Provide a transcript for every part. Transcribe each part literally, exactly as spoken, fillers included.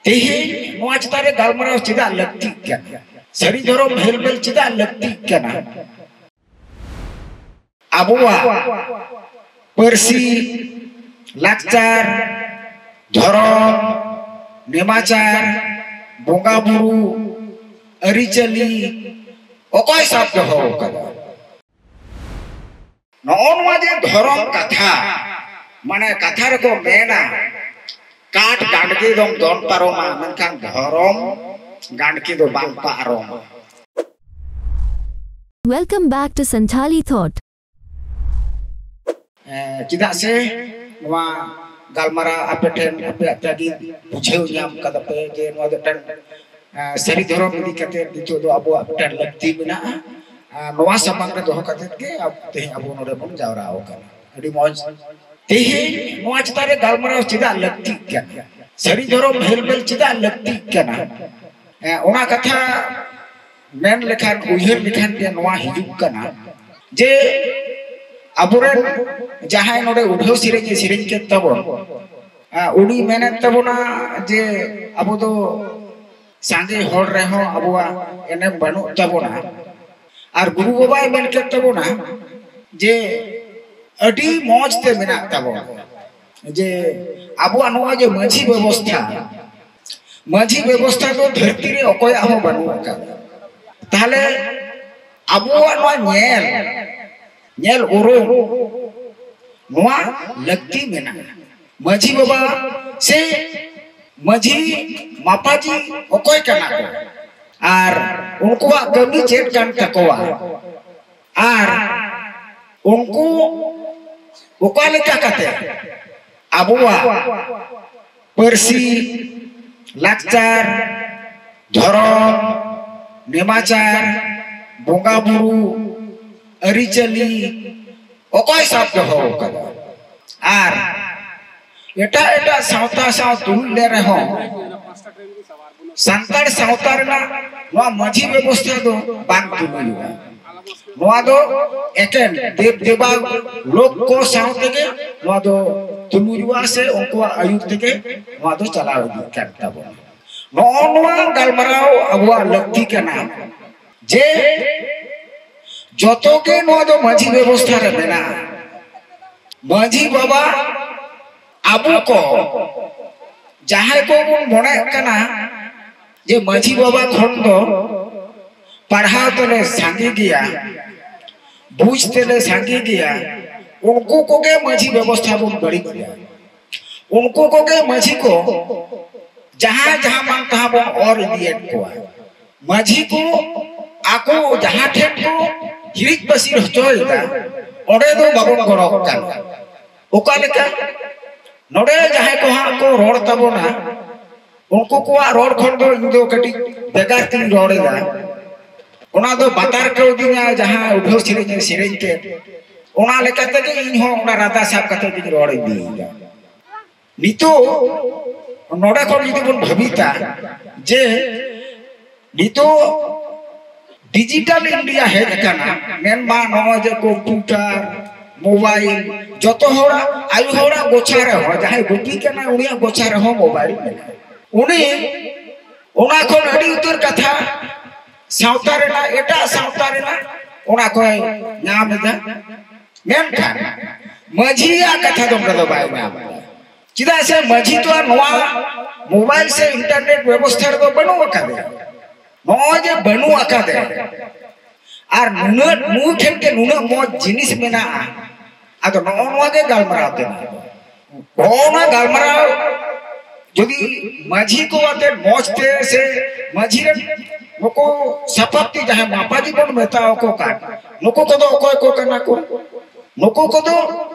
ᱛᱮᱦᱮᱧ ᱱᱚᱣᱟ ᱪᱮᱛᱟᱱ ᱨᱮ ᱜᱟᱞᱢᱟᱨᱟᱣ ᱪᱮᱫᱟᱜ ᱞᱟᱹᱠᱛᱤᱜ ᱠᱟᱱᱟ? ᱥᱟᱹᱨᱤ ᱫᱷᱚᱨᱚᱢ ᱦᱮᱞᱢᱮᱞ ᱪᱮᱫᱟᱜ ᱞᱟᱹᱠᱛᱤᱜ ᱠᱟᱱᱟ? ᱟᱵᱚᱣᱟᱜ ᱯᱟᱹᱨᱥᱤ, ᱞᱟᱠᱪᱟᱨ, ᱫᱷᱚᱨᱚᱢ, ᱱᱮᱢᱟᱪᱟᱨ, ᱵᱚᱸᱜᱟ ᱵᱩᱨᱩ, ᱟᱹᱨᱤᱪᱟᱹᱞᱤ ᱚᱠᱚᱭ ᱥᱟᱵ ᱫᱚᱦᱚ ᱟᱠᱟᱫᱟ? ᱱᱚᱜᱼᱚ ᱱᱚᱣᱟ ᱡᱮ ᱫᱷᱚᱨᱚᱢ ᱠᱟᱛᱷᱟ, ᱢᱟᱱᱮ ᱠᱟᱛᱷᱟ ᱨᱮᱠᱚ ᱢᱮᱱᱟ, "ᱠᱟᱴ ᱜᱟᱸᱰᱠᱤ ᱫᱚᱢ ᱫᱚᱱ ᱯᱟᱨᱚᱢᱟ, ᱢᱮᱱᱠᱷᱟᱱ ᱫᱷᱚᱨᱚᱢ ᱜᱟᱸᱰᱠᱤ ᱫᱚ ᱵᱟᱝ ᱯᱟᱨᱚᱢᱟ᱾" Welcome back to Santhali Thought. ᱮᱸ, ᱪᱮᱫᱟᱜ ᱥᱮ ᱱᱚᱣᱟ ᱜᱟᱞᱢᱟᱨᱟᱣ ᱟᱯᱮ ᱴᱷᱮᱱ ᱟᱯᱮᱭᱟᱜ ᱛᱮᱜᱮ ᱵᱩᱡᱷᱟᱹᱣ ᱧᱟᱢ ᱠᱟᱫᱟ ᱯᱮ ᱡᱮ ᱱᱚᱣᱟ ᱫᱚ ᱢᱤᱫᱴᱟᱝ, ᱮᱸ, ᱥᱟᱹᱨᱤ ᱫᱷᱚᱨᱚᱢ ᱤᱫᱤ ᱠᱟᱛᱮ ᱱᱤᱛᱚᱜ ᱫᱚ ᱟᱵᱚᱣᱟᱜ ᱢᱤᱫᱴᱟᱝ ᱞᱟᱹᱠᱛᱤ ᱢᱮᱱᱟᱜᱼᱟ᱾ ᱟᱨ ᱱᱚᱣᱟ ᱥᱟᱢᱟᱝ ᱨᱮ ᱫᱚᱦᱚ ᱠᱟᱛᱮ ᱜᱮ ᱟᱵ-, ᱛᱮᱦᱮᱧ ᱟᱵᱚ ᱱᱚᱰᱮ ᱵᱚᱱ ᱡᱟᱣᱨᱟ ᱟᱠᱟᱱᱟ᱾ ᱟᱹᱰᱤ ᱢᱚᱡᱽ᱾ ᱛᱮᱦᱮᱧ ᱱᱚᱣᱟ ᱪᱮᱛᱟᱱ ᱨᱮ ᱜᱟᱞᱢᱟᱨᱟᱣ ᱪᱮᱫᱟᱜ ᱞᱟᱹᱠᱛᱤᱜ ᱠᱟᱱᱟ? ᱥᱟᱹᱨᱤ ᱫᱷᱚᱨᱚᱢ ᱦᱮᱞᱢᱮᱞ ᱪᱮᱫᱟᱜ ᱞᱟᱹᱠᱛᱤᱜ ᱠᱟᱱᱟ? ᱮᱸ, ᱚᱱᱟ ᱠᱟᱛᱷᱟ ᱢᱮᱱ ᱞᱮᱠᱷᱟᱱ, ᱩᱭᱦᱟᱹᱨ ᱞᱮᱠᱷᱟᱱ ᱜᱮ ᱱᱚᱣᱟ ᱦᱤᱡᱩᱜ ᱠᱟᱱᱟ ᱡᱮ ᱟᱵᱚᱨᱮᱱ ᱡᱟᱦᱟᱸᱭ ᱱᱚᱰᱮ ᱩᱰᱷᱟᱹᱣ ᱥᱮᱨᱮᱧ ᱮ ᱥᱮᱨᱮᱧ ᱠᱮᱫ ᱛᱟᱵᱚᱱ, ᱮᱸ, ᱩᱱᱤ ᱢᱮᱱᱮᱫ ᱛᱟᱵᱚᱱᱟ ᱡᱮ ᱟᱵᱚ ᱫᱚ ᱥᱟᱸᱜᱮ ᱦᱚᱲ ᱨᱮᱦᱚᱸ ᱟᱵᱚᱣᱟᱜ ᱮᱱᱮᱢ ᱵᱟᱹᱱᱩᱜ ᱛᱟᱵᱚᱱᱟ᱾ ᱟᱨ ᱜᱩᱨᱩ ᱵᱟᱵᱟᱭ ᱢᱮᱱ ᱠᱮᱫ ᱛᱟᱵᱚᱱᱟ ᱡᱮ ᱟᱹᱰᱤ ᱢᱚᱡᱽ ᱛᱮ ᱢᱮᱱᱟᱜ ᱛᱟᱵᱚᱱᱟ, ᱡᱮ ᱟᱵᱚᱣᱟᱜ ᱱᱚᱣᱟ ᱡᱮ ᱢᱟᱹᱡᱷᱤ ᱵᱮᱵᱚᱥᱛᱷᱟ, ᱢᱟᱹᱡᱷᱤ ᱵᱮᱵᱚᱥᱛᱷᱟ ᱫᱚ ᱫᱷᱟᱹᱨᱛᱤ ᱨᱮ ᱚᱠᱚᱭᱟᱜ ᱦᱚᱸ ᱵᱟᱹᱱᱩᱜ ᱟᱠᱟᱫᱟ᱾ ᱛᱟᱦᱞᱮ ᱟᱵᱚᱣᱟᱜ ᱱᱚᱣᱟ ᱧᱮᱞ, ᱧᱮᱞ ᱩᱨᱩᱢ, ᱱᱚᱣᱟ ᱞᱟᱹᱠᱛᱤ ᱢᱮᱱᱟᱜᱼᱟ᱾ ᱢᱟᱹᱡᱷᱤ ᱵᱟᱵᱟ ᱥᱮ ᱢᱟᱹᱡᱷᱤ ᱢᱟᱯᱟᱡᱤ ᱚᱠᱚᱭ ᱠᱟᱱᱟ ᱠᱚ ᱟᱨ ᱩᱱᱠᱩᱣᱟᱜ ᱠᱟᱹᱢᱤ ᱪᱮᱫ ᱠᱟᱱ ᱛᱟᱠᱚᱣᱟ ᱟᱨ ᱩᱱᱠᱩ ᱚᱠᱟ ᱞᱮᱠᱟ ᱠᱟᱛᱮ ᱟᱵᱚᱣᱟᱜ ᱯᱟᱹᱨᱥᱤ, ᱞᱟᱠᱪᱟᱨ, ᱫᱷᱚᱨᱚᱢ, ᱱᱮᱢᱟᱪᱟᱨ, ᱵᱚᱸᱜᱟ ᱵᱩᱨᱩ, ᱟᱹᱨᱤᱪᱟᱹᱞᱤ ᱚᱠᱚᱭ ᱥᱟᱵ ᱫᱚᱦᱚ ᱟᱠᱟᱫᱟ? ᱟᱨ ᱮᱴᱟᱜ ᱮᱴᱟᱜ ᱥᱟᱶᱛᱟ ᱥᱟᱶ ᱛᱩᱞᱩᱡ ᱞᱮ ᱨᱮᱦᱚᱸ ᱥᱟᱱᱛᱟᱲ ᱥᱟᱶᱛᱟ ᱨᱮᱱᱟᱜ ᱱᱚᱣᱟ ᱢᱟᱹᱡᱷᱤ ᱵᱮᱵᱚᱥᱛᱷᱟ ᱫᱚ ᱵᱟᱝ ᱛᱩᱞᱩᱡᱚᱜᱼᱟ᱾ ᱱᱚᱣᱟ ᱫᱚ ᱮᱠᱮᱱ ᱫᱮᱵ ᱫᱮᱵᱟ ᱞᱳᱠ ᱠᱚ ᱥᱟᱶ ᱛᱮᱜᱮ ᱱᱚᱣᱟ ᱫᱚ ᱛᱩᱞᱩᱡᱚᱜᱼᱟ ᱥᱮ ᱩᱱᱠᱩᱣᱟᱜ ᱟᱹᱭᱩᱨ ᱛᱮᱜᱮ ᱱᱚᱣᱟ ᱫᱚ ᱪᱟᱞᱟᱣ ᱤᱫᱤᱜ ᱠᱟᱱ ᱛᱟᱵᱚᱱᱟ᱾ ᱱᱚᱜᱼᱚ ᱱᱚᱣᱟ ᱜᱟᱞᱢᱟᱨᱟᱣ ᱟᱵᱚᱣᱟᱜ ᱞᱟᱹᱠᱛᱤ ᱠᱟᱱᱟ ᱡᱮ ᱡᱚᱛᱚ ᱜᱮ ᱱᱚᱣᱟ ᱫᱚ ᱢᱟᱹᱡᱷᱤ ᱵᱮᱵᱚᱥᱛᱷᱟ ᱨᱮ ᱢᱮᱱᱟᱜᱼᱟ᱾ ᱢᱟᱹᱡᱷᱤ ᱵᱟᱵᱟ ᱟᱵᱚ ᱠᱚ ᱡᱟᱦᱟᱸᱭ ᱠᱚᱵᱚᱱ ᱢᱚᱱᱮᱜ ᱠᱟᱱᱟ ᱡᱮ ᱢᱟᱹᱡᱷᱤ ᱵᱟᱵᱟ ᱠᱷᱚᱱ ᱫᱚ ᱯᱟᱲᱦᱟᱣ ᱛᱮᱞᱮ ᱥᱟᱸᱜᱮ ᱜᱮᱭᱟ, ᱵᱩᱡᱽ ᱛᱮᱞᱮ ᱥᱟᱸᱜᱮ ᱜᱮᱭᱟ, ᱩᱱᱠᱩ ᱠᱚᱜᱮ ᱢᱟᱹᱡᱷᱤ ᱵᱮᱵᱚᱥᱛᱷᱟ ᱵᱚᱱ ᱵᱟᱹᱲᱤᱡ ᱜᱮᱭᱟ᱾ ᱩᱱᱠᱩ ᱠᱚᱜᱮ ᱢᱟᱹᱡᱷᱤ ᱠᱚ ᱡᱟᱦᱟᱸ ᱡᱟᱦᱟᱸ ᱵᱟᱝ ᱛᱟᱦᱟᱸ ᱵᱚᱱ ᱚᱨ ᱤᱫᱤᱭᱮᱫ ᱠᱚᱣᱟ᱾ ᱢᱟᱹᱡᱷᱤ ᱠᱚ ᱟᱠᱚ ᱡᱟᱦᱟᱸ ᱴᱷᱮᱱ ᱠᱚ ᱦᱤᱨᱤᱡ ᱯᱟᱹᱥᱤᱨ ᱦᱚᱪᱚᱭᱮᱫᱟ, ᱚᱸᱰᱮ ᱫᱚ ᱵᱟᱵᱚᱱ ᱜᱚᱲᱚᱜ ᱠᱟᱱᱟ᱾ ᱚᱠᱟ ᱞᱮᱠᱟ? ᱱᱚᱰᱮ ᱡᱟᱦᱟᱸᱭ ᱠᱚ ᱦᱟᱸᱜ ᱠᱚ ᱨᱚᱲ ᱛᱟᱵᱚᱱᱟ, ᱩᱱᱠᱩ ᱠᱚᱣᱟᱜ ᱨᱚᱲ ᱠᱷᱚᱱ ᱫᱚ ᱤᱧ ᱫᱚ ᱠᱟᱹᱴᱤᱡ ᱵᱷᱮᱜᱟᱨ ᱛᱤᱧ ᱨᱚᱲ ᱮᱫᱟ᱾ ᱚᱱᱟ ᱫᱚ ᱵᱟᱛᱟᱨ ᱠᱟᱹᱣᱫᱤᱧᱟ, ᱡᱟᱦᱟᱸ ᱩᱰᱷᱟᱹᱣ ᱥᱮᱨᱮᱧ ᱮ ᱥᱮᱨᱮᱧ ᱠᱮᱫ, ᱚᱱᱟ ᱞᱮᱠᱟ ᱛᱮᱜᱮ ᱤᱧ ᱦᱚᱸ ᱚᱱᱟ ᱨᱟᱫᱟ ᱥᱟᱵ ᱠᱟᱛᱮ ᱜᱤᱧ ᱨᱚᱲ ᱤᱫᱤᱭᱮᱫᱟ᱾ ᱱᱤᱛᱚᱜ ᱱᱚᱰᱮ ᱠᱷᱚᱱ ᱡᱩᱫᱤ ᱵᱚᱱ ᱵᱷᱟᱹᱵᱤᱛᱟ ᱡᱮ ᱱᱤᱛᱚᱜ ᱰᱤᱡᱤᱴᱟᱞ ᱤᱱᱰᱤᱭᱟ ᱦᱮᱡ ᱟᱠᱟᱱᱟ, ᱢᱮᱱᱢᱟ ᱱᱚᱜᱼᱚᱭ ᱡᱮ ᱠᱚᱢᱯᱤᱭᱩᱴᱟᱨ, ᱢᱳᱵᱟᱭᱤᱞ, ᱡᱚᱛᱚ ᱦᱚᱲᱟᱜ, ᱟᱭᱳ ᱦᱚᱲᱟᱜ ᱜᱚᱪᱷᱟ ᱨᱮᱦᱚᱸ, ᱡᱟᱦᱟᱸᱭ ᱜᱩᱯᱤ ᱠᱟᱱᱟᱭ ᱩᱱᱤᱭᱟᱜ ᱜᱚᱪᱷᱟ ᱨᱮᱦᱚᱸ ᱢᱳᱵᱟᱭᱤᱞ ᱢᱮᱱᱟᱜᱼᱟ᱾ ᱩᱱᱤ ᱚᱱᱟ ᱠᱷᱚᱱ ᱟᱹᱰᱤ ᱩᱛᱟᱹᱨ ᱠᱟᱛᱷᱟ ᱥᱟᱶᱛᱟ ᱨᱮᱱᱟᱜ, ᱮᱴᱟᱜ ᱥᱟᱶᱛᱟ ᱨᱮᱱᱟᱜ ᱚᱱᱟ ᱠᱚᱭ ᱧᱟᱢ ᱮᱫᱟ᱾ ᱢᱮᱱᱠᱷᱟᱱ ᱢᱟᱹᱡᱷᱤᱭᱟᱜ ᱠᱟᱛᱷᱟ ᱫᱚ ᱚᱱᱠᱟ ᱫᱚ ᱵᱟᱭ ᱧᱟᱢ ᱮᱫᱟ᱾ ᱪᱮᱫᱟᱜ ᱥᱮ ᱢᱟᱹᱡᱷᱤ ᱫᱚ ᱱᱚᱣᱟ ᱢᱳᱵᱟᱭᱤᱞ ᱥᱮ ᱤᱱᱴᱟᱨᱱᱮᱴ ᱵᱮᱵᱚᱥᱛᱷᱟ ᱨᱮᱫᱚ ᱵᱟᱹᱱᱩᱜ ᱟᱠᱟᱫᱮᱭᱟ᱾ ᱱᱚᱜᱼᱚᱭ ᱡᱮ ᱵᱟᱹᱱᱩᱜ ᱟᱠᱟᱫᱮᱭᱟ ᱟᱨ ᱱᱩᱱᱟᱹᱜ ᱱᱩᱭ ᱴᱷᱮᱱ ᱜᱮ ᱱᱩᱱᱟᱹᱜ ᱢᱚᱡᱽ ᱡᱤᱱᱤᱥ ᱢᱮᱱᱟᱜᱼᱟ, ᱟᱫᱚ ᱱᱚᱜᱼᱚ ᱱᱚᱣᱟ ᱜᱮ ᱜᱟᱞᱢᱟᱨᱟᱣ ᱛᱮᱱᱟᱜ ᱫᱚ᱾ ᱱᱚᱜᱼᱚ ᱱᱚᱣᱟ ᱜᱟᱞᱢᱟᱨᱟᱣ ᱡᱩᱫᱤ ᱢᱟᱹᱡᱷᱤ ᱠᱚ ᱟᱛᱮ ᱢᱚᱡᱽ ᱛᱮ ᱥᱮ ᱢᱟᱹᱡᱷᱤ ᱨᱮᱱ ᱱᱩᱠᱩ ᱥᱟᱯᱟᱵ ᱛᱮ ᱡᱟᱦᱟᱸᱭ ᱢᱟᱯᱟᱡᱤ ᱵᱚᱱ ᱢᱮᱛᱟ ᱟᱠᱚ ᱠᱟᱱ, ᱱᱩᱠᱩ ᱠᱚᱫᱚ ᱚᱠᱚᱭ ᱠᱚ ᱠᱟᱱᱟ ᱠᱚ? ᱱᱩᱠᱩ ᱠᱚᱫᱚ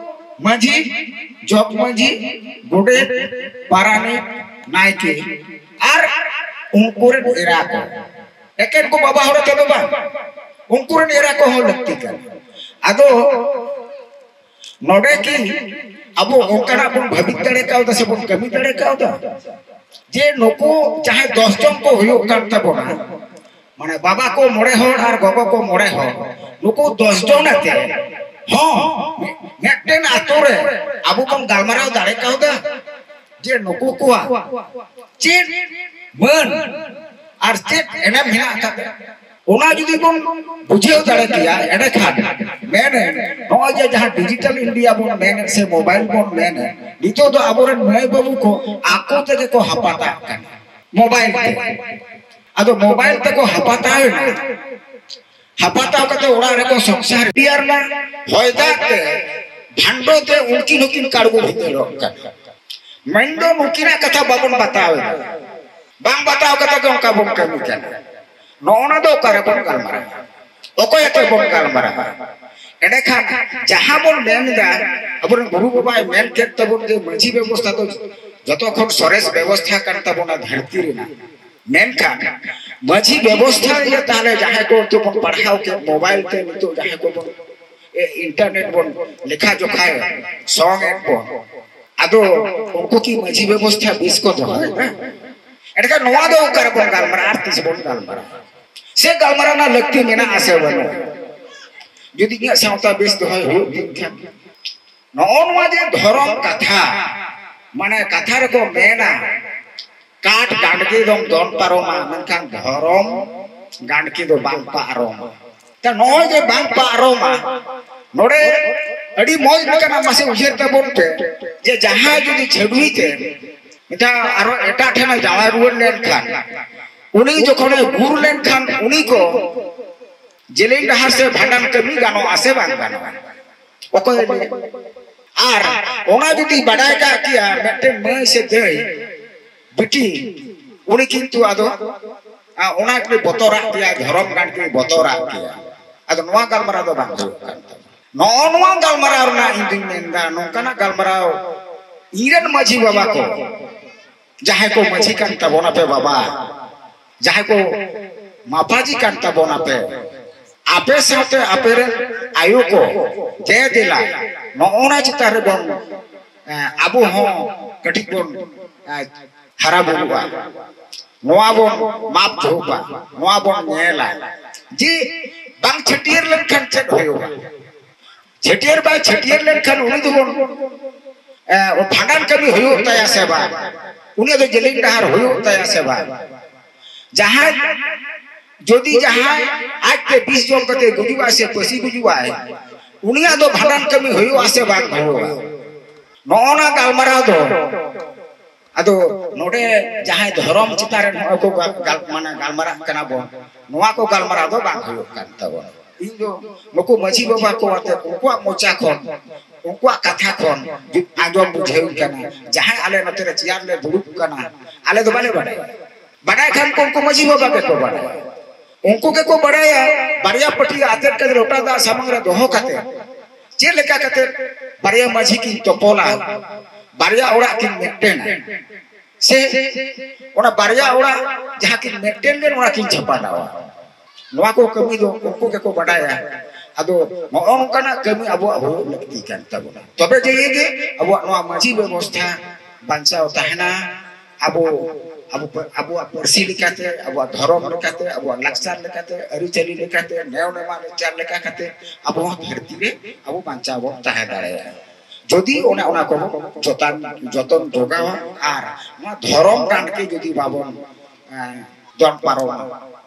ᱢᱟᱹᱡᱷᱤ, ᱡᱚᱜᱽ ᱢᱟᱹᱡᱷᱤ, ᱜᱚᱰᱮᱛ, ᱯᱟᱨᱟᱱᱤᱠ, ᱱᱟᱭᱠᱮ ᱟᱨ ᱩᱱᱠᱩ ᱨᱮᱱ ᱮᱨᱟ ᱠᱚ᱾ ᱮᱠᱮᱱ ᱠᱚ ᱵᱟᱵᱟ ᱦᱚᱲ ᱛᱮᱫᱚ ᱵᱟᱝ, ᱩᱱᱠᱩ ᱨᱮᱱ ᱮᱨᱟ ᱠᱚᱦᱚᱸ ᱞᱟᱹᱠᱛᱤ ᱠᱟᱱᱟ᱾ ᱟᱫᱚ ᱱᱚᱰᱮ ᱠᱤ ᱟᱵᱚ ᱚᱱᱠᱟᱱᱟᱜ ᱵᱚᱱ ᱵᱷᱟᱹᱵᱤᱛ ᱫᱟᱲᱮ ᱠᱟᱣᱫᱟ ᱥᱮ ᱵᱚᱱ ᱠᱟᱹᱢᱤ ᱫᱟᱲᱮ ᱠᱟᱣᱫᱟ ᱡᱮ ᱱᱩᱠᱩ ᱡᱟᱦᱟᱸᱭ ᱫᱚᱥ ᱡᱚᱱ ᱠᱚ ᱦᱩᱭᱩᱜ ᱠᱟᱱ ᱛᱟᱵᱚᱱᱟ, ᱢᱟᱱᱮ ᱵᱟᱵᱟ ᱠᱚ ᱢᱚᱬᱮ ᱦᱚᱲ ᱟᱨ ᱜᱚᱜᱚ ᱠᱚ ᱢᱚᱬᱮ ᱦᱚᱲ, ᱱᱩᱠᱩ ᱫᱚᱥ ᱡᱚᱱ ᱟᱛᱮ ᱦᱚᱸ ᱢᱤᱫᱴᱮᱱ ᱟᱛᱳ ᱨᱮ ᱟᱵᱚ ᱵᱚᱱ ᱜᱟᱞᱢᱟᱨᱟᱣ ᱫᱟᱲᱮ ᱠᱟᱣᱫᱟ ᱡᱮ ᱱᱩᱠᱩ ᱠᱚᱣᱟᱜ ᱪᱮᱫ ᱢᱟᱹᱱ ᱟᱨ ᱪᱮᱫ ᱮᱱᱮᱢ ᱢᱮᱱᱟᱜ ᱟᱠᱟᱫᱟ᱾ ᱚᱱᱟ ᱡᱩᱫᱤ ᱵᱚᱱ ᱵᱩᱡᱷᱟᱹᱣ ᱫᱟᱲᱮ ᱠᱮᱭᱟ, ᱮᱸᱰᱮᱠᱷᱟᱱ ᱢᱮᱱᱮ ᱱᱚᱜᱼᱚᱭ ᱡᱮ ᱡᱟᱦᱟᱸ ᱰᱤᱡᱤᱴᱟᱞ ᱤᱱᱰᱤᱭᱟ ᱵᱚᱱ ᱢᱮᱱᱮᱫ ᱥᱮ ᱢᱳᱵᱟᱭᱤᱞ ᱵᱚᱱ ᱢᱮᱱᱮᱫ, ᱱᱤᱛᱚᱜ ᱫᱚ ᱟᱵᱚᱨᱮᱱ ᱢᱟᱹᱭ ᱵᱟᱹᱵᱩ ᱠᱚ ᱟᱠᱚ ᱛᱮᱜᱮ ᱠᱚ ᱦᱟᱯᱟᱴᱟᱜ ᱠᱟᱱᱟ ᱢᱳᱵᱟᱭᱤᱞ ᱛᱮ᱾ ᱟᱫᱚ ᱢᱳᱵᱟᱭᱤᱞ ᱛᱮᱠᱚ ᱦᱟᱯᱟᱴᱟᱣ ᱮᱱᱟ, ᱦᱟᱯᱟᱴᱟᱣ ᱠᱟᱛᱮ ᱚᱲᱟᱜ ᱨᱮᱠᱚ ᱥᱚᱝᱥᱟᱨ ᱤᱫᱤᱭᱟᱨ ᱱᱟ᱾ ᱦᱚᱭ ᱫᱟᱜ ᱛᱮ ᱵᱷᱟᱱᱰᱚ ᱛᱮ ᱩᱱᱠᱤᱱ ᱦᱚᱸᱠᱤᱱ ᱠᱟᱲᱜᱚ ᱵᱷᱤᱸᱫᱟᱹᱲᱚᱜ ᱠᱟᱱᱟ᱾ ᱢᱮᱱᱫᱚ ᱱᱩᱠᱤᱱᱟᱜ ᱠᱟᱛᱷᱟ ᱵᱟᱵᱚᱱ ᱵᱟᱛᱟᱣ ᱮᱫᱟ, ᱵᱟᱝ ᱵᱟᱛᱟᱣ ᱠᱟᱛᱮ ᱜᱮ ᱚᱱᱠᱟ ᱵᱚᱱ ᱠᱟᱹᱢᱤ ᱠᱟᱱᱟ᱾ ᱱᱚᱜᱼᱚ ᱱᱟ ᱫᱚ ᱚᱠᱟ ᱨᱮᱵᱚᱱ ᱜᱟᱞᱢᱟᱨᱟᱣᱟ? ᱚᱠᱚᱭ ᱟᱛᱮ ᱵᱚᱱ ᱜᱟᱞᱢᱟᱨᱟᱣᱟ? ᱮᱸᱰᱮᱠᱷᱟᱱ ᱡᱟᱦᱟᱸ ᱵᱚᱱ ᱢᱮᱱ ᱮᱫᱟ, ᱟᱵᱚᱨᱮᱱ ᱜᱩᱨᱩ ᱵᱟᱵᱟᱭ ᱢᱮᱱ ᱠᱮᱫ ᱛᱟᱵᱚᱱ ᱡᱮ ᱢᱟᱹᱡᱷᱤ ᱵᱮᱵᱚᱥᱛᱷᱟ ᱫᱚ ᱡᱚᱛᱚ ᱠᱷᱚᱱ ᱥᱚᱨᱮᱥ ᱵᱮᱵᱚᱥᱛᱷᱟ ᱠᱟᱱ ᱛᱟᱵᱚᱱᱟ ᱫᱷᱟᱹᱨᱛᱤ ᱨᱮᱱᱟᱜ᱾ ᱢᱮᱱᱠᱷᱟᱱ ᱢᱟᱹᱡᱷᱤ ᱵᱮᱵᱚᱥᱛᱷᱟ ᱤᱭᱟᱹ ᱛᱟᱦᱞᱮ ᱡᱟᱦᱟᱸᱭ ᱠᱚ ᱱᱤᱛᱚᱜ ᱵᱚᱱ ᱯᱟᱲᱦᱟᱣ ᱠᱮᱫ, ᱢᱳᱵᱟᱭᱤᱞ ᱛᱮ ᱱᱤᱛᱚᱜ ᱡᱟᱦᱟᱸᱭ ᱠᱚᱵᱚᱱ ᱤᱱᱴᱟᱨᱱᱮᱴ ᱵᱚᱱ ᱞᱮᱠᱷᱟ ᱡᱚᱠᱷᱟᱭᱟ, ᱥᱚᱝ ᱮᱫ ᱵᱚᱱ, ᱟᱫᱚ ᱩᱱᱠᱩ ᱠᱤ ᱢᱟᱹᱡᱷᱤ ᱵᱮᱵᱚᱥᱛᱷᱟ ᱵᱮᱥ ᱠᱚ ᱫᱚᱦᱚᱭᱮᱫᱟ? ᱮᱱᱠᱷᱟᱱ ᱱᱚᱣᱟ ᱫᱚ ᱚᱠᱟ ᱨᱮᱵᱚᱱ ᱜᱟᱞᱢᱟᱨᱟᱜᱼᱟ? ᱟᱨ ᱛᱤᱥ ᱵᱚᱱ ᱜᱟᱞᱢᱟᱨᱟᱜᱼᱟ? ᱥᱮ ᱜᱟᱞᱢᱟᱨᱟᱣ ᱨᱮᱱᱟᱜ ᱞᱟᱹᱠᱛᱤ ᱢᱮᱱᱟᱜᱼᱟ ᱥᱮ ᱵᱟᱹᱱᱩᱜᱼᱟ? ᱡᱩᱫᱤ ᱤᱧᱟᱹᱜ ᱥᱟᱶᱛᱟ ᱵᱮᱥ ᱫᱚᱦᱚᱭ ᱦᱩᱭᱩᱜ ᱫᱤᱱ ᱠᱷᱟᱱ, ᱱᱚᱜᱼᱚ ᱱᱚᱣᱟ ᱡᱮ ᱫᱷᱚᱨᱚᱢ ᱠᱟᱛᱷᱟ, ᱢᱟᱱᱮ ᱠᱟᱛᱷᱟ ᱨᱮᱠᱚ ᱢᱮᱱᱟ, ᱠᱟᱴ ᱜᱟᱸᱰᱜᱮ ᱫᱚᱢ ᱫᱚᱱ ᱯᱟᱨᱚᱢᱟ, ᱢᱮᱱᱠᱷᱟᱱ ᱫᱷᱚᱨᱚᱢ ᱜᱟᱸᱰᱜᱮ ᱫᱚ ᱵᱟᱝ ᱯᱟᱨᱚᱢᱟ᱾ ᱛᱟ ᱱᱚᱜᱼᱚᱭ ᱡᱮ ᱵᱟᱝ ᱯᱟᱨᱚᱢᱟ, ᱱᱚᱰᱮ ᱟᱹᱰᱤ ᱢᱚᱡᱽ ᱞᱮᱠᱟᱱᱟᱜ ᱢᱟᱥᱮ ᱩᱭᱦᱟᱹᱨ ᱛᱟᱵᱚᱱ ᱯᱮ, ᱡᱮ ᱡᱟᱦᱟᱸᱭ ᱡᱩᱫᱤ ᱪᱷᱟᱹᱰᱣᱤ ᱛᱮ ᱢᱤᱫᱴᱟᱝ ᱟᱨᱚ ᱮᱴᱟᱜ ᱴᱷᱮᱱᱮ ᱡᱟᱶᱟᱭ ᱨᱩᱣᱟᱹᱲ ᱞᱮᱱᱠᱷᱟᱱ, ᱩᱱᱤ ᱡᱚᱠᱷᱚᱱᱮ ᱜᱩᱨ ᱞᱮᱱᱠᱷᱟᱱ, ᱩᱱᱤ ᱠᱚ ᱡᱮᱞᱮᱧ ᱰᱟᱦᱟᱨ ᱥᱮ ᱵᱷᱟᱸᱰᱟᱱ ᱠᱟᱹᱢᱤ ᱜᱟᱱᱚᱜᱼᱟ ᱥᱮ ᱵᱟᱝ ᱜᱟᱱᱚᱜᱼᱟ? ᱚᱠᱚᱭᱮ ᱞᱟᱹᱭᱟ? ᱟᱨ ᱚᱱᱟ ᱡᱩᱫᱤ ᱵᱟᱰᱟᱭ ᱠᱟᱜ ᱠᱮᱭᱟ ᱢᱤᱫᱴᱮᱱ ᱢᱟᱹᱭ ᱥᱮ ᱫᱟᱹᱭ, ᱵᱤᱴᱤ, ᱩᱱᱤ ᱠᱤᱱᱛᱩ ᱟᱫᱚ, ᱟ, ᱚᱱᱟ ᱜᱮ ᱵᱚᱛᱚᱨᱟᱜ ᱜᱮᱭᱟ, ᱫᱷᱚᱨᱚᱢ ᱜᱟᱲ ᱜᱮ ᱵᱚᱛᱚᱨᱟᱜ ᱜᱮᱭᱟ᱾ ᱟᱫᱚ ᱱᱚᱣᱟ ᱜᱟᱞᱢᱟᱨᱟᱣ ᱫᱚ ᱵᱟᱝ ᱦᱩᱭᱩᱜ ᱠᱟᱱ ᱛᱟᱵᱚᱱᱟ᱾ ᱱᱚᱜᱼᱚ ᱱᱚᱣᱟ ᱜᱟᱞᱢᱟᱨᱟᱣ ᱨᱮᱱᱟᱜ ᱤᱧ ᱫᱩᱧ ᱢᱮᱱᱫᱟ, ᱱᱚᱝᱠᱟᱱᱟᱜ ᱜᱟᱞᱢᱟᱨᱟᱣ ᱤᱧᱨᱮᱱ ᱢᱟᱹᱡᱷᱤ ᱵᱟᱵᱟ ᱠᱚ, ᱡᱟᱦᱟᱸᱭ ᱠᱚ ᱢᱟᱹᱡᱷᱤ ᱠᱟᱱ ᱛᱟᱵᱚᱱᱟᱯᱮ ᱵᱟᱵᱟ, ᱡᱟᱦᱟᱸᱭ ᱠᱚ ᱢᱟᱯᱟᱡᱤ ᱠᱟᱱ ᱛᱟᱵᱚᱱᱟᱯᱮ, ᱟᱯᱮ ᱥᱟᱶᱛᱮ ᱟᱯᱮ ᱨᱮᱱ ᱟᱭᱳ ᱠᱚ, ᱫᱮ ᱫᱮᱞᱟ, ᱱᱚᱜᱼᱚ ᱱᱟ ᱪᱮᱛᱟᱱ ᱨᱮᱵᱚᱱ, ᱮ, ᱟᱵᱚ ᱦᱚᱸ ᱠᱟᱹᱴᱤᱡ ᱵᱚᱱ, ᱮ, ᱦᱟᱨᱟ ᱵᱩᱨᱩᱜᱼᱟ᱾ ᱱᱚᱣᱟ ᱵᱚᱱ ᱢᱟᱯ ᱡᱚᱦᱚᱜᱼᱟ, ᱱᱚᱣᱟ ᱵᱚᱱ ᱧᱮᱞᱟ ᱡᱮ ᱵᱟᱝ ᱪᱷᱟᱹᱴᱭᱟᱹᱨ ᱞᱮᱱᱠᱷᱟᱱ ᱪᱮᱫ ᱦᱩᱭᱩᱜᱼᱟ᱾ ᱪᱷᱟᱹᱴᱭᱟᱹᱨ ᱵᱟᱭ ᱪᱷᱟᱹᱴᱭᱟᱹᱨ ᱞᱮᱱᱠᱷᱟᱱ ᱩᱱᱤ ᱫᱚᱵᱚᱱ, ᱮ, ᱵᱷᱟᱸᱰᱟᱱ ᱠᱟᱹᱢᱤ ᱦᱩᱭᱩᱜ ᱛᱟᱭᱟ ᱥᱮ ᱵᱟᱝ, ᱩᱱᱤᱭᱟᱜ ᱫᱚ ᱡᱮᱞᱮᱧ ᱰᱟᱦᱟᱨ ᱦᱩᱭᱩᱜ ᱛᱟᱭᱟ ᱥᱮ ᱵᱟᱝ᱾ ᱡᱟᱦᱟᱸᱭ, ᱡᱩᱫᱤ ᱡᱟᱦᱟᱸᱭ ᱟᱡᱛᱮ ᱵᱤᱥ ᱡᱚᱢ ᱠᱟᱛᱮ ᱜᱩᱡᱩᱜᱼᱟᱭ ᱥᱮ ᱯᱟᱹᱥᱤ ᱜᱩᱡᱩᱜᱼᱟᱭ, ᱩᱱᱤᱭᱟᱜ ᱫᱚ ᱵᱷᱟᱸᱰᱟᱱ ᱠᱟᱹᱢᱤ ᱦᱩᱭᱩᱜᱼᱟ ᱥᱮ ᱵᱟᱝ ᱦᱩᱭᱩᱜᱼᱟ? ᱱᱚᱜᱼᱚ ᱱᱟ ᱜᱟᱞᱢᱟᱨᱟᱣ ᱫᱚ, ᱟᱫᱚ ᱱᱚᱰᱮ ᱡᱟᱦᱟᱸᱭ ᱫᱷᱚᱨᱚᱢ ᱪᱮᱛᱟᱱ ᱨᱮ ᱱᱚᱜᱼᱚᱭ ᱠᱚ ᱜᱟᱞ-, ᱜᱟᱞ-, ᱢᱟᱱᱮ ᱜᱟᱞᱢᱟᱨᱟᱜ ᱠᱟᱱᱟ ᱵᱚᱱ, ᱱᱚᱣᱟ ᱠᱚ ᱜᱟᱞᱢᱟᱨᱟᱣ ᱫᱚ ᱵᱟᱝ ᱦᱩᱭᱩᱜ ᱠᱟᱱ ᱛᱟᱵᱚᱱᱟ᱾ ᱤᱧ ᱫᱚ ᱱᱩᱠᱩ ᱢᱟᱹᱡᱷᱤ ᱵᱟᱵᱟ ᱠᱚ ᱟᱛᱮ ᱩᱱᱠᱩᱣᱟᱜ ᱢᱚᱪᱟ ᱠᱷᱚᱱ, ᱩᱱᱠᱩᱣᱟᱜ ᱠᱟᱛᱷᱟ ᱠᱷᱚᱱ ᱡᱩ-, ᱟᱸᱡᱚᱢ ᱵᱩᱡᱷᱟᱹᱣ ᱠᱟᱱᱟ᱾ ᱡᱟᱦᱟᱸᱭ ᱟᱞᱮ ᱱᱚᱛᱮ ᱨᱮ ᱪᱮᱭᱟᱨ ᱞᱮ ᱫᱩᱲᱩᱵ ᱠᱟᱱᱟ, ᱟᱞᱮ ᱫᱚ ᱵᱟᱞᱮ ᱵᱟᱲᱟᱭᱟ᱾ ᱵᱟᱰᱟᱭ ᱠᱷᱟᱱ ᱠᱚ ᱩᱱᱠᱩ ᱢᱟᱹᱡᱷᱤ ᱵᱟᱵᱟ ᱜᱮᱠᱚ ᱵᱟᱲᱟᱭᱟ᱾ ᱩᱱᱠᱩ ᱜᱮᱠᱚ ᱵᱟᱲᱟᱭᱟ ᱵᱟᱨᱭᱟ ᱯᱟᱹᱴᱤᱭᱟᱹ ᱟᱛᱮᱫ ᱠᱟᱛᱮ ᱞᱚᱴᱟ ᱫᱟᱜ ᱥᱟᱢᱟᱝ ᱨᱮ ᱫᱚᱦᱚ ᱠᱟᱛᱮ ᱪᱮᱫ ᱞᱮᱠᱟ ᱠᱟᱛᱮ ᱵᱟᱨᱭᱟ ᱢᱟᱹᱡᱷᱤ ᱠᱤᱱ ᱛᱚᱯᱚᱞᱟ, ᱵᱟᱨᱭᱟ ᱚᱲᱟᱜ ᱠᱤᱱ ᱢᱤᱫᱴᱮᱱᱟ, ᱥᱮ ᱚᱱᱟ ᱵᱟᱨᱭᱟ ᱚᱲᱟᱜ ᱡᱟᱦᱟᱸ ᱠᱤᱱ ᱢᱤᱫᱴᱮᱱ ᱞᱮᱱ, ᱚᱱᱟ ᱠᱤᱱ ᱪᱷᱟᱯᱟᱰᱟᱣᱟ᱾ ᱱᱚᱣᱟ ᱠᱚ ᱠᱟᱹᱢᱤ ᱫᱚ ᱩᱱᱠᱩ ᱜᱮᱠᱚ ᱵᱟᱰᱟᱭᱟ᱾ ᱟᱫᱚ ᱱᱚᱜᱼᱚ ᱱᱚᱝᱠᱟᱱᱟᱜ ᱠᱟᱹᱢᱤ ᱟᱵᱚᱣᱟᱜ ᱦᱩᱭᱩᱜ ᱞᱟᱹᱠᱛᱤ ᱠᱟᱱ ᱛᱟᱵᱚᱱᱟ, ᱛᱚᱵᱮ ᱡᱮ ᱜᱮ ᱟᱵᱚᱣᱟᱜ ᱱᱚᱣᱟ ᱢᱟᱹᱡᱷᱤ ᱵᱮᱵᱚᱥᱛᱷᱟ ᱵᱟᱧᱪᱟᱣ ᱛᱟᱦᱮᱱᱟ᱾ ᱟᱵᱚ, ᱟᱵᱚ, ᱟᱵᱚᱣᱟᱜ ᱯᱟᱹᱨᱥᱤ ᱞᱮᱠᱟᱛᱮ, ᱟᱵᱚᱣᱟᱜ ᱫᱷᱚᱨᱚᱢ ᱞᱮᱠᱟᱛᱮ, ᱟᱵᱚᱣᱟᱜ ᱞᱟᱠᱪᱟᱨ ᱞᱮᱠᱟᱛᱮ, ᱟᱹᱨᱤᱪᱟᱹᱞᱤ ᱞᱮᱠᱟᱛᱮ, ᱱᱮᱭᱟᱣ ᱱᱮᱢᱟᱪᱟᱨ ᱞᱮᱠᱟ ᱠᱟᱛᱮ ᱟᱵᱚ ᱦᱚᱸ ᱫᱷᱟᱹᱨᱛᱤ ᱨᱮ ᱟᱵᱚ ᱵᱟᱧᱪᱟᱣ ᱵᱚᱱ ᱛᱟᱦᱮᱸ ᱫᱟᱲᱮᱭᱟᱜᱼᱟ᱾ ᱡᱩᱫᱤ ᱚᱱᱮ ᱚᱱᱟ ᱠᱚᱵᱚᱱ ᱡᱚᱛᱚᱱ, ᱡᱚᱛᱚᱱ ᱡᱚᱜᱟᱣᱟ ᱟᱨ ᱱᱚᱣᱟ ᱫᱷᱚᱨᱚᱢ ᱰᱟᱸᱰ ᱜᱮ ᱡᱩᱫᱤ ᱵᱟᱵᱚᱱ, ᱮᱸ, ᱫᱚᱱ ᱯᱟᱨᱚᱢᱟ,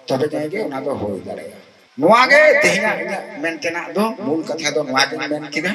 ᱛᱚᱵᱮ ᱡᱟᱭ ᱜᱮ ᱚᱱᱟ ᱫᱚ ᱦᱩᱭ ᱫᱟᱲᱮᱭᱟᱜᱼᱟ᱾ ᱱᱚᱣᱟ ᱜᱮ ᱛᱮᱦᱮᱧᱟᱜ ᱤᱧᱟᱹᱜ ᱢᱮᱱ ᱛᱮᱱᱟᱜ ᱫᱚ, ᱢᱩᱞ ᱠᱟᱛᱷᱟ ᱫᱚ ᱱᱚᱣᱟ ᱜᱤᱧ ᱢᱮᱱ ᱠᱮᱫᱟ᱾